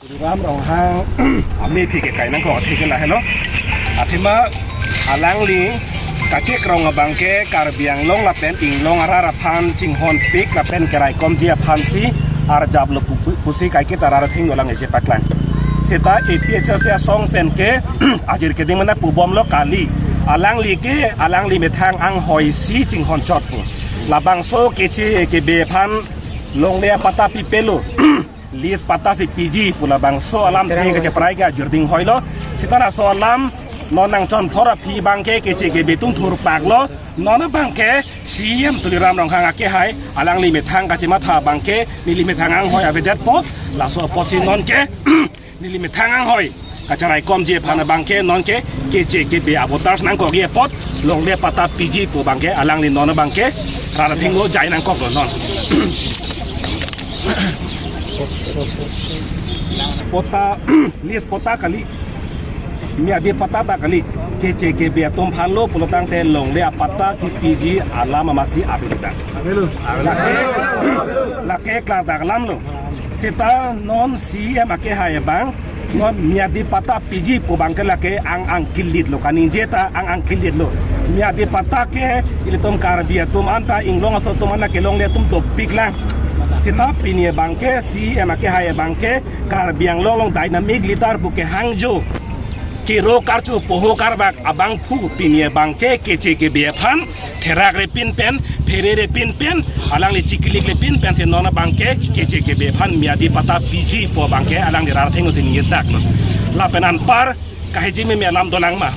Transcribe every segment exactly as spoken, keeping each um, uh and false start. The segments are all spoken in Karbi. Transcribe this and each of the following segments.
Ram Ronghang amephi kekai nangkok athe ke lahelo. Athema alangli kachekrong abangke Karbi Anglong lapen inglong arat aphan chinghonpik lapen keraikomji aphansi arjaplo pu-, pu-, pusi kaiketa rat athengno alang isi paklang. Seta A P H L C asong penke ajir keding mena pubomlo kali. Alangli ke alangli methang anghoisi chinghon chot pu. Labangso keche kebe aphan longle apatta pipelo. Lease patta si piji pu labangso alam Serang the kacheprai ke ajir ding hoilo. Seta laso alam non nangchonphor aphi abangke keche kebe atum thurpaklo. Non abangke C E M Tuliram Ronghang akehai alangli methang kachematha abangke neli methang anghoi avedetpo. Laso apotsi nonke neli methang anghoi kacheraikomji aphan abangke nonke keche kebe avoters nangkokji apot longle patta piji pu abangke alangli non abangke rat athengno jai nangkoklo non. Patta, lease patta kali, miadi patta ta kali, keche kebe atum aphanlo pulotangte longle apatta kepiji alam amatsi avelo ta. Avelo. Lake, lake klardak alamlo. Seta non C E M akehai abang non miadi patta piji pu abangke lake ang angkilitlo, kaningje ta ang angkilitlo. Miadi patta ke ilitum Karbi atum anta inglong aso atum anta kelongle atum dopiklang. Seta pini abangke C E M akehai abangke Karbi Anglong along dynamic leader pu kehangjo, kero karcho poho karbak abangphu pini abangke keche kebe aphan therak repin pen, phere repin pen, alangli chikilik repin pensi non abangke keche kebe aphan miadi patta piji pu abangke alangli rat athengno si ningjetaklo. Lapen anpar kahiji meme alam dolang ma.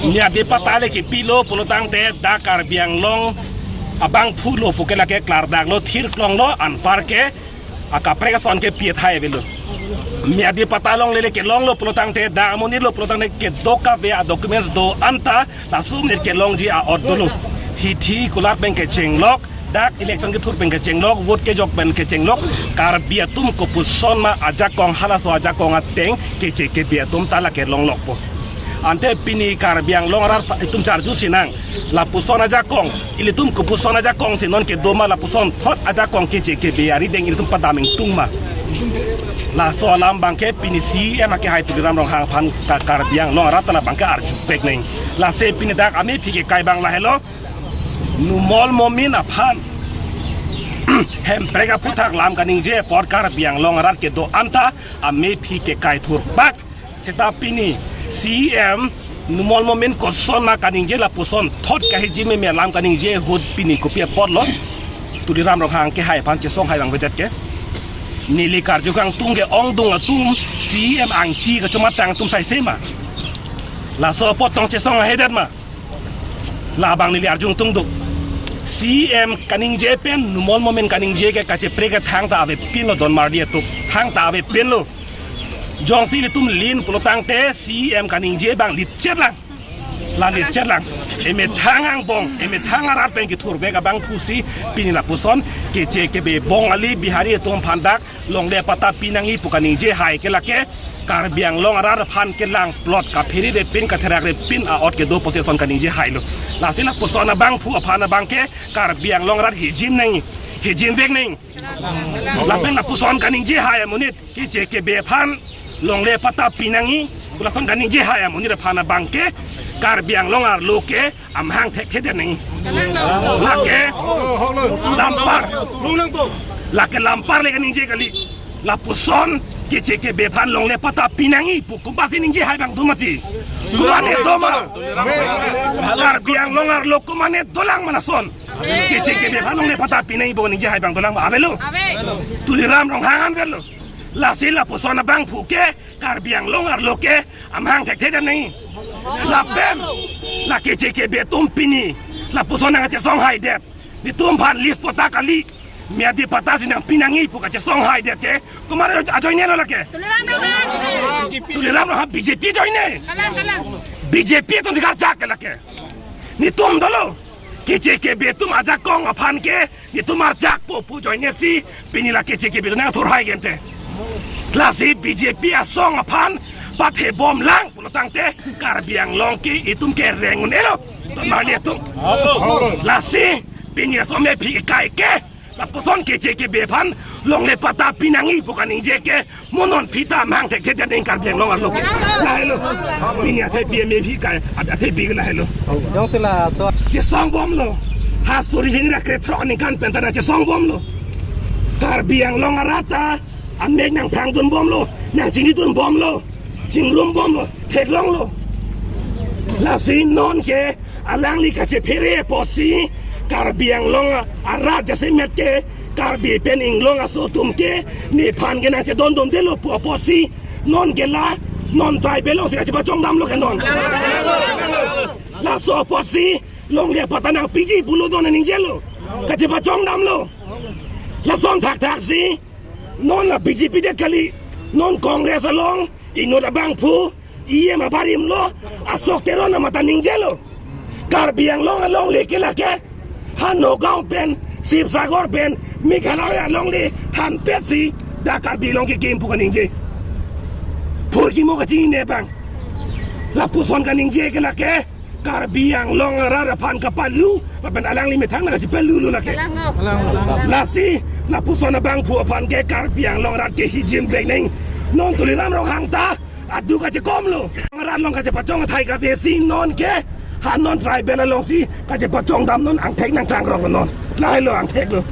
Miadi patta le kepilo pulotangte dak Karbi Anglong abangphulo puke lake klardaklo, thirklonglo, anpar ke akaprek ason ke piet hai avelo. Miadi patta longle le kelonglo pulotangte, dak amonitlo pulotangte kedo kave adocuments do anta laso amonit kelongji a-ot dolo. Hithi kulat pen kechenglok, dak election kethur pen kechenglok, vote kejok pen kechenglok, Karbi atum kopuson ma ajakong halaso ajakong ateng keche kebe atum ta lake longlokpo. Ante pini Karbi Anglong arat itum charju sinang. Lapuson ajakong, ilitum kopuson ajakong si non kedo ma, lapuson thot ajakong keche kebe arideng ilitum padam ingtung ma. Laso alam abangke pini C E M akehai Tuliram Ronghang aphan ka Karbi Anglong arat ta labangke arjuvek neng. Lasi pini dak amephi kekai abang lahelo. Numol Momin aphan Hemprek aphuthak lam kaningje apot Karbi Anglong arat kedo anta amephi kekai thurpak. Seta pini C E M Numol Momin koson ma kaningje lapuson thot kahiji meme alam kaningje ahut pini kopi apotlo Tuliram Ronghang akehai aphan chesong hai abang avedet ke. Neli karju kangtung ke ongdung atum C E M angti kachomatang atum saise ma. Laso apot tong chesong ahedet ma. Labang neli arjung tungduk. C E M kaningje pen Numol Momin kaningje ke kacheprek ke thangta avepinlo don marli atum. Thangta avepinlo. Jongsi ilitum lin pulotangte C E M kaningje abang litchet lang. La litchet lang. Emethang angbong, emethang arat pen kethurvek abangphusi pini lapuson keche kebe Bongali Bihari atum aphan dak longle patta pinangji pu kaningje hai ke lake Karbi Anglong arat aphan kelang plot kaphere repin katherak repin a-ot kedo possession kaningje hailo. Lasi lapuson abangphu aphan abangke Karbi Anglong arat hijim nangji, hijimvek nangji. Lapen lapuson kaningje hai amonit keche kebe aphan longle patta pinangji pu lason kaningje hai amonit aphan abangke Karbi Anglong arlo ke amahang thekthedet nangji. Lake lampar. Lake lampar le kaningje kali. Lapuson keche kebe aphan longle patta pinangji pu komatsi ningje hai abang do mati? Komatne do ma? Karbi Anglong arlo komatne dolang ma lason? Keche kebe aphan longle patta pinangji pu ningje hai abang dolang ma? Avelo. Ave. Tuliram Ronghang an avelo. Lasi lapuson abangphu ke Karbi Anglong arlo ke amahang thekthedet nangji. Lapen la keche kebe atum pini lapuson nangkachesong haidet. Netum aphan lease patta kali, miadi patta si nangpinangji pu kachesong haidet ke komat ajoinelo lake? Tuliram Ronghang. Tuliram Ronghang B J P ajoine. Kalang, kalang. B J P atum si karjak ke lake. Netum dolo. Keche kebe atum ajakong aphan ke netum arjakpo pu ajoine si pini la keche kebe atum nangthur hai gente. Lasi B J P asong aphan pathebomlang pulotangte Karbi Anglong ke itum kereng un-elo. Don marli atum. Lasi pini laso amephi kekai ke Lapuson keche kebe aphan longle patta pinangji pu kaningje ke mo non aphi ta mang thekthe ning Karbi Anglong arlo ke. Lahelo. Pini athai P M A phi kai, athai pi lahelo. Jongsi laso. Chesong bomlo. Ha suri jeni ra krethrok aningkan pen ta nangchesong bomlo. Karbi Anglong arat ta amek nangphrang dun bomlo, nangchini dun bomlo, chingrum bomlo, theklonglo. Lasi non ke alangli kachephere apotsi Karbi Anglong arat jasemet ke Karbi pen inglong aso atum ke nephan ke nangchedondundelo pu apotsi non ke la non tribal alongsi kachepachongdamlo ke non. Laso apotsi longle patta nangpiji pulo non ningjelo. Kachepachongdamlo. Lason thakthaksi non la B J P det kali, non Congress along inut abangphu E M abarim lo, Ashok Teron amat ta ningjelo. Karbi Anglong alongle ke lake ha Nagaon pen, Sibsagar pen, Meghalaya alongle thanpetsi dak Karbi Anglong kekim pu kaningje. Phurkimo kachinine abang. Lapuson kaningje ke lake Karbi Anglong arat aphan kapalu, lapen alangli methang nangkachepalulo lake. Lasi lapuson abangphu aphan ke Karbi Anglong arat ke hijim bek neng. Non Tuliram Ronghang ta adu kachekomlo. Arat along kachepachong athai kavesi non ke ha non tribal alongsi kachepachongdam non, angthek nangklangrok non. Lahelo angtheklo.